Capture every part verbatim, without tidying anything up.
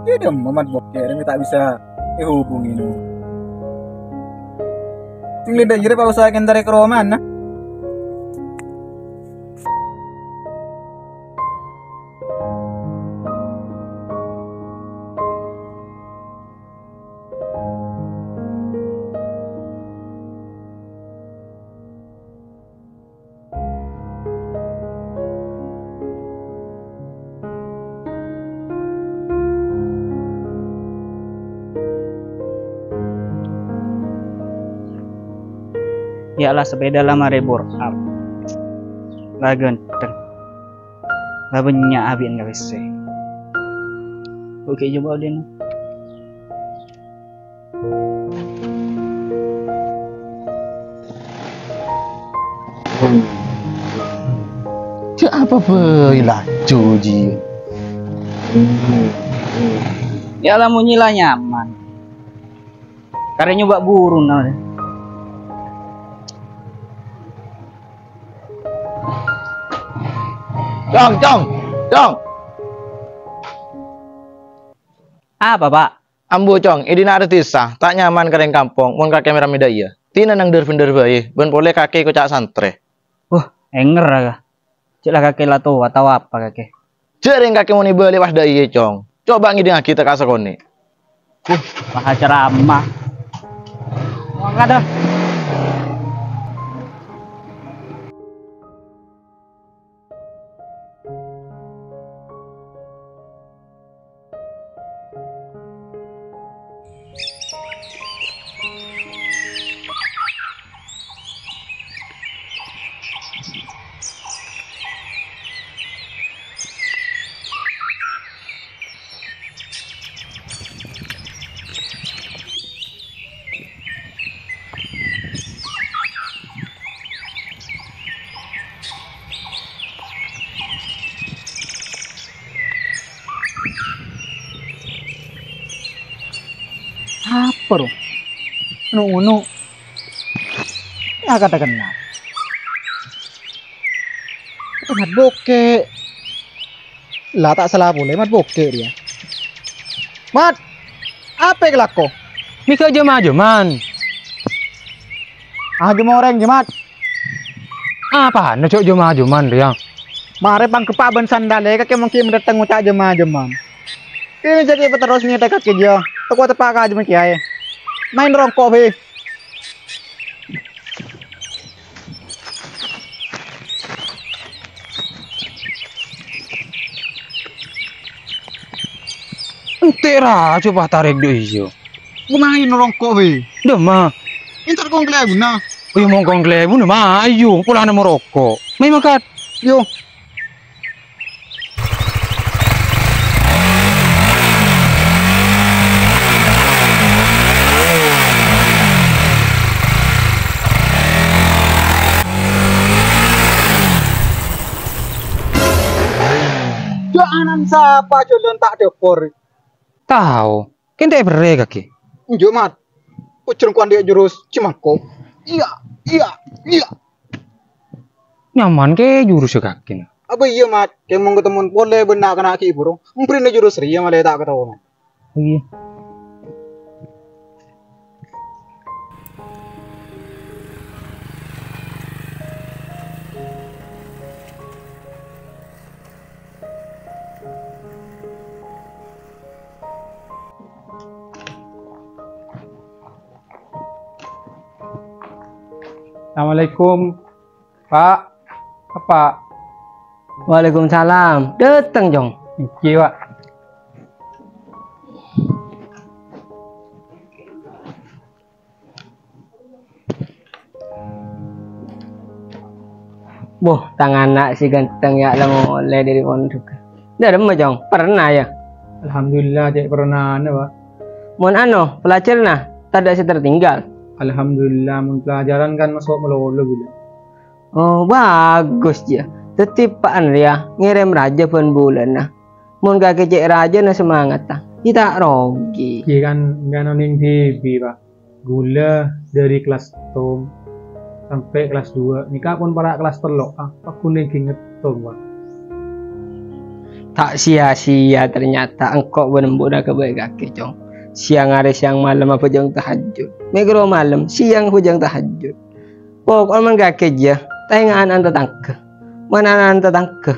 Iyâ, dâ' emma Mat Bokè' rè mè' ta' bisa èhubungè, no. Sèng lèdâ jârèya pas usaha kèntarè ka romana. Ya' la, sepèda la marè burap. La ghântheng. La bânnya' abi'na ka pèssè. Oke, coba, Din. Jhâ' apa bhâi laju, Ji? Ya' la, mon nyè la nyaman. Karè nyoba buru, nah. Cong, Cong, Cong. Apa, Pak? Ambu, Cong, è dinna' arè dhisa, ta' nyaman ka rèng kampong, mon kakè mè-rammè dâ' iyâ. Dinna' nang dhâr-bhendhâr bhâi, bân polè kakè koca' santrè. Wah, ènger, ka. Cè' la kakè la towa, tao apa kakè? Jhâ' rèng kakè mon èbâli pas dâ' iyâ, Cong. Coba ngèdingngaghi ta' ka sakonè'. Wah, maha ceramah. Mangkat, dah. Apa, ro? Anu, anu. Ya, kata kenal. Mat Bokè'. La ta' sala polè, Mat Bokè' rèya. Mat! Apa kalako? Mè' jhâ' jhâm-ajhâman. Ah, jhâm orèng, jhâ', Mat. Apana, Cok, jhâm-ajhâman rèya? Marè pangghâpa' bân sandal è kakè mon ghi' madâteng ngoca' jhâm-ajhâman. Kèng jhâ' ghi' paterros nèka kakè jiyâ. Tako' teppa' ka jhâman kèyaè. Maèn rongko', bhâi. Ente' ra, coba tarèk dhu iyâ. Ku maèn rongko', bhâi. Dâ' emma. Entar kong kalèbunna. Oh, iyâ, mon kong kalèbunna, ma, ayo, polana maroko'. Maèn mangkat. Yo. Jhâ' anan sapa jhâlân ta' dhâpor? Tao, kèng ta' èberrè kakè. Enjâ', Mat. Ojhâr engko' andi' jurus cè' mangko. Iyâ, iyâ, iyâ. Nyaman kè jurus kakè na. Apa iyâ, Mat? Kèng mon katemmo polè bân na'-kana' ghi' buru. Embrina jurus rèya malè ta' kataowan. Oh, iyâ. Assalamualaikum, Pak. Apa? Waalaikumsalam. Dâteng, Cong. Èngghi, Pak. Boh, tang ana' sè ghântheng ya' la molè dâri pondhuk. Dâ' remma, Cong? Perna, ya? Alhamdulillah, cè' pernana, Pak. Mon ano, pelajaranna tadâ' sè tertinggal? Alhamdulillah, mon pelajaran kan maso' malolo ghulâ. Oh, bagus, ya. Dhâddhi, Pak, an rèya ngèrèm rajâ bân bulâna. Mon kakè cè' rajâna samangatta, ghi' ta' rogi. Ghi kan, kan onèng dhibi', Pak. Ghulâ dâri kelas sèttong sampè' kelas dua, nèka pon para' kelas tello', ah, pagghun èngghi ngèttong, Pak. Ta' sia-sia ternyata engko' bân embu'na kabâi kakè, Cong. Siang arè siang malem abhâjâng tahajjud. Mèkkèr malem, siang abhâjâng tahajjud. Poko'na mon kakè jiyâ, ta' ènga' ana' tatangghâ. Mon ana' tatangghâ,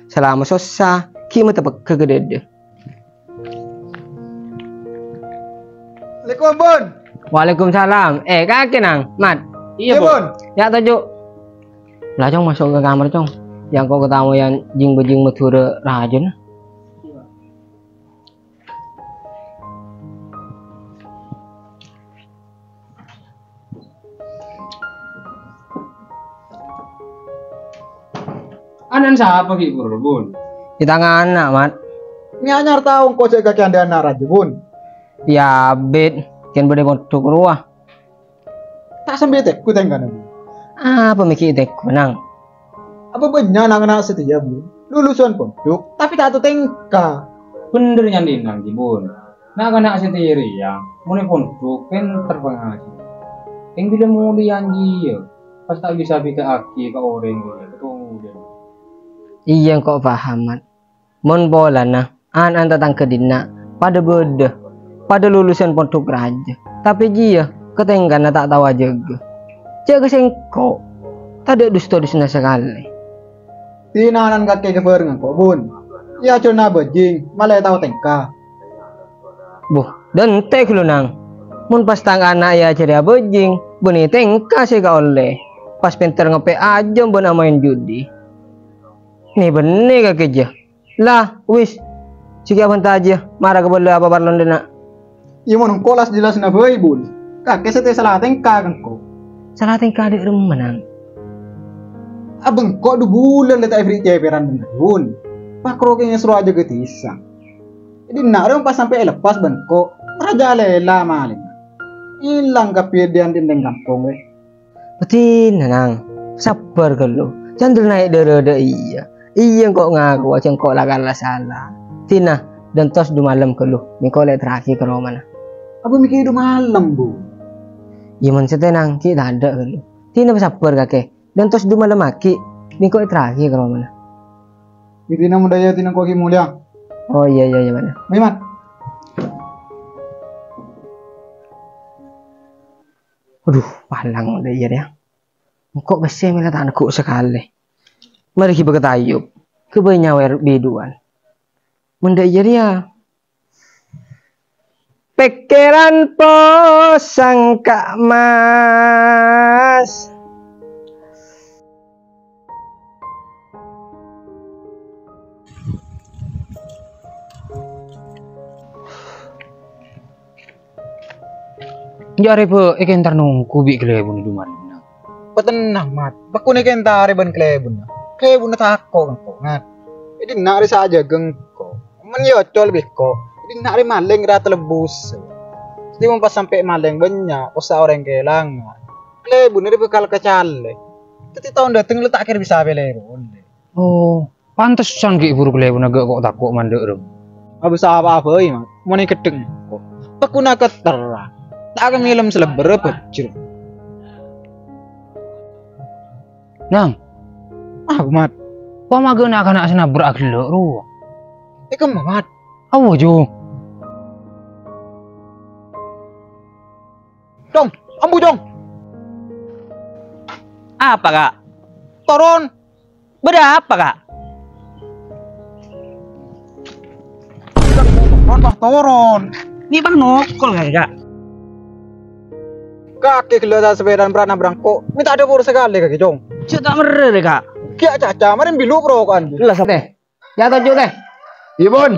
salama sossa, ghi' matepegghâ ka dâdâ. Assalamualaikum, Bun. Waalaikumsalam. Eh, kakè, Nang. Mat. Iyâ, Bun. Yâ, toju'. Lah, Cong, maso' ka kamar, Cong. Yâ engko' katamoyan jing-bâjing Madhurâ rajâna. Ana'na sapa ghi' bhuru, Bun? Yâ tang ana', Mat. Mè' anyar tao engko' jhâ' kakè andi' ana' rajâ, Bun. Yâ, abit, kèng bâdâ pondhuk rowa. Ta' sambi tèngghu tèngkana, Bun. Apa mè' ghi' tèngghu, Nang? Apa bânnya' na'-kana' satèya, Bun? Lulusan pondhuk, tapè ta' tao tèngka. Bhender nyandhinang, Ki, Bun. Na'-kana' satèya rèya, mon è pondhuk pènter pangajiyân. Kèng bilâ molèyan jiyâ, pas ta' bisa bhidhâ'aghi ka orèng rèya, ka tongghulâ. Iyâ, engko' paham, Mat. Mon polana, ana'-ana' tatangghâ dinna' padâ bâdâ, padâ lulusan pondhuk rajâ, tapè jiyâ ka tèngkana ta' tao ajâgâ. Jhâ' ka sèngko', tadâ' dus-todusna sakalè. Dina'an kakè kabhârengnga engko', Bun. Yâ, jhâ' na' bâjing, malè tao tèngka. Buh, dântè' ghâllu, Nang. Mon pas tang ana' èajhâri abâjing, bânnè tèngka sè èkaollè. Pas pènter ngopi ajâm bân amaèn judi. Nè-bânnè kakè jiyâ. Lah, wis. Sèngko' abhânta jiyâ, mara kabâlâ apa parlona dinna'. Iyâ, mon engko' la jelasna bhâi, Bun. Kakè satèya sala tèngka ka engko'. Sala tèngka dâ' remma, Nang? Abâ engko' du bulân la ta' èberri' cèpèran bân Bun. Pakro kèng èsoro ajâgâ dhisa. È dinna' rèya pas sampè' èlepas bân engko', rajalèla malèngnga. Èlang kabbhi è dhi-andhi' è kampong rè. Bhâdhina, Nang. Sabbhâr ghâllu. Jhâ' dâri naè' dârâ dâ' iyâ. Iyâ, engko' ngakowa jhâ' engko' la kala sala. Dina, dântos du malem ghâllu. Mèngko' lè' terraghi ka romana. Apa mèkkè du malem, Bu? Iyâ, mon satèya, Nang, ghi' tadâ' ghâllu. Dina, sabbhâr kakè. Dântos du malem aghi'. Mèngko' lè' terraghi ka romana. Iyâ, dina, mon dâ' iyâ, dina engko' ghi' molèya. Oh, iyâ, iyâ, iyâ, Mat. Mè', Mat. Adhu, palang dâ' iyâ rèya. Engko' pèssè mèla ta' neggu' sakalè. Marè ghibâ ka Tayub. Ghâbây nyawèr bidu'an. Mon dâ' iyâ rèya. Pèkkèran posang ka' Mas. Enjâ' arè bâ' è kèntar nonggu bi' kalèbunna du malem. Patennang, Mat. Bâkkona è kèntar bân kalèbunna. Kalèbunna tako' engko', Mat. È dinna' rè sajâgâ engko'. Mon èocol bi' engko', è dinna' rè malèng ra talebbus. Dhâddhi mon pas sampè' malèng bânnya', osa orèng kèlangan. Kalèbunna rè bhâkal kacalè. Dhâddhi taon dâteng la ta' kèra bisa pèlè polè. Oh, pantesan ghi' buru kalèbunna ghâ' ko'-tako' mandhâr. Abâ sapa bhâi, Mat? Mon ègheddhâng engko'. Bâkkona kèntar. Ta' kèng mèlem salèbbârrâ bhâjjhrâ. Nang. Ah, Mat. Wa maghâna kana' sè nabrak ghellâ' rowa. È kemma, Mat? Awa, Jo. Cong, ambu, Cong. Apa, Kak? Toron. Bâdâ apa, Kak? Toron, Pak, toron. Ini Bang nokol, Kak. Kakè ghellâ' ta' sapèdaan bârâ'na brângko'. Mè' ta' dâpor sakalè, kakè, Cong. Cè' ta' merrè, Kak. Ghi' acaca, marè bilu' proko'an. Lah, sampe'. Yâ, toju', tè. Iyâ, Bun.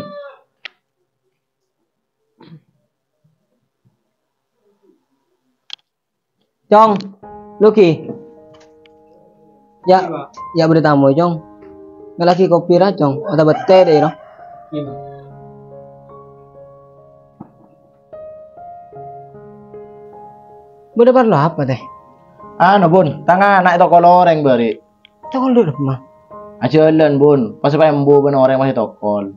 Cong, Luki. Yâ, yâ, bâdâ tamoy, Cong. Ngallaghi kopi ra, Cong. Otabâ tè dâ' iyâ, ro. Bâdâ parlo apa, tè? Anu, Bun, tang ana' è tokol orèng bâri'. Tokol dâ' remma? Ajhâlân, Bun. Pas èpambu bân orèng pas ètokol.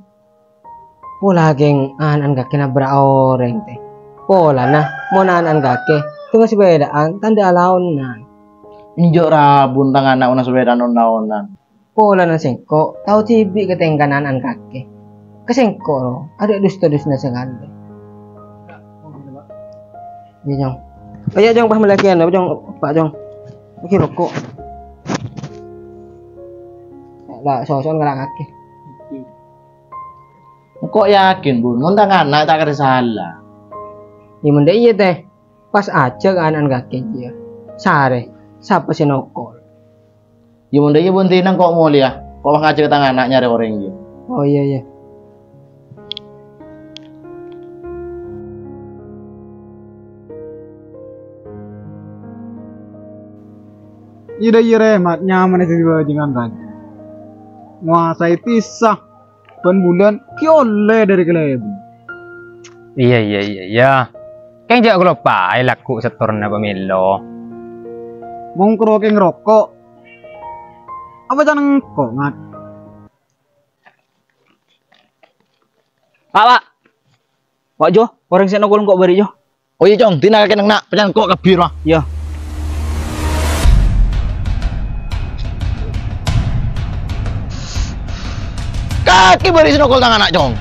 Pola kèng ana'na kakè nabrak orèng, tè. Polana, mon ana'na kakè, tènga sapèdaan, tandhâ alaonan. Enjâ' ra, Bun, tang ana' mon sapèdaan on-laonan. Polana sèngko' tao dhibi' ka tèngkana ana'na kakè. Ka sèngko' ro, adâ' dus-todusna sakalè. Iyâ, Jong. Ayo, Jong, pas mellèaghi anu, Jong, Pak, Jong. Iki roko'. La, soso'en ngala' kakè. Engko' yakin, Bun, mon tang ana' ta' kèra sala. Yâ, mon dâ' iyâ, Tè. Pas ajâ ka ana'na kakè jiyâ. Sarè, sapa sè nokol? Yâ, mon dâ' iyâ, Bun, dinah engko' molèya. Engko' pas ngajhâk tang ana' nyarè orèng, yâ. Oh, iyâ, iyâ. Iyâ, dâ' iyâ, Rè, Mat, nyamana dhâddhi bhâjingan, kan? Nguasaè tisa. Bân bulân ghi' ollè dâri kalèbun. Iyâ, iyâ, iyâ, iyâ. Kèng jhâ' kaloppaè lagghu' sèttorna pamèlo. Mon karo kèng roko', apa can engko', Ngat? Pak, Pak. Pak Jo, orèng sè nokol engko' bâri', Jo. Oh iyâ, Cong, dinah kakè neng na', pècang ko' kabbhi rowa. Iyâ. Kakè bâri' sè nokol tang ana', Cong.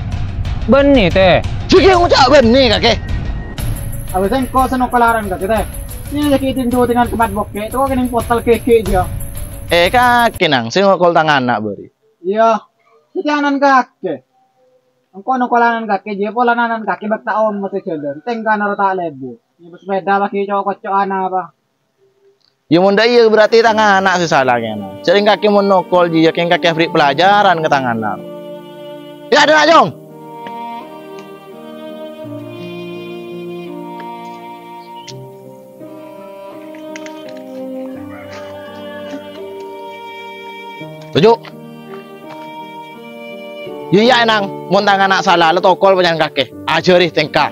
Bânnè, Tè. Jhâ' ghi' ngoca' bânnè, kakè. Abâ sèngko' sè nokol arèn kakè, Tè. Iyâ, jhâ' ghi' tindu dengan tempat bokek, to kènèng potel gègè, jhâ'. Eh, kakè nang sè nokol tang ana' bâri'. Iyâ, dhâddhi ana'na kakè. Engko' nokol ana'na kakè, jiyâ polana ana'na kakè bâk ta' omor sè jhâlân, tèngkana ro ta' lèbur. Nyèbâ sepèda laghi co'-koco'an apa. Yâ, mon dâ' iyâ, berarti tang ana' sè sala kèna. Jhâ' rèng kakè mon nokol jiyâ, kèng kakè abherri' pelajaran ka tang ana'. Yâ, dâ' na', Cong! Toju'. Iyâ, iyâ, Nang. Mon tang ana' sala, la tokol pècang kakè. Ajhâri tèngka.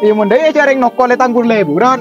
Iyâ, mon dâ' iyâ jhâ' rèng nokol è tang ghuru lèburan.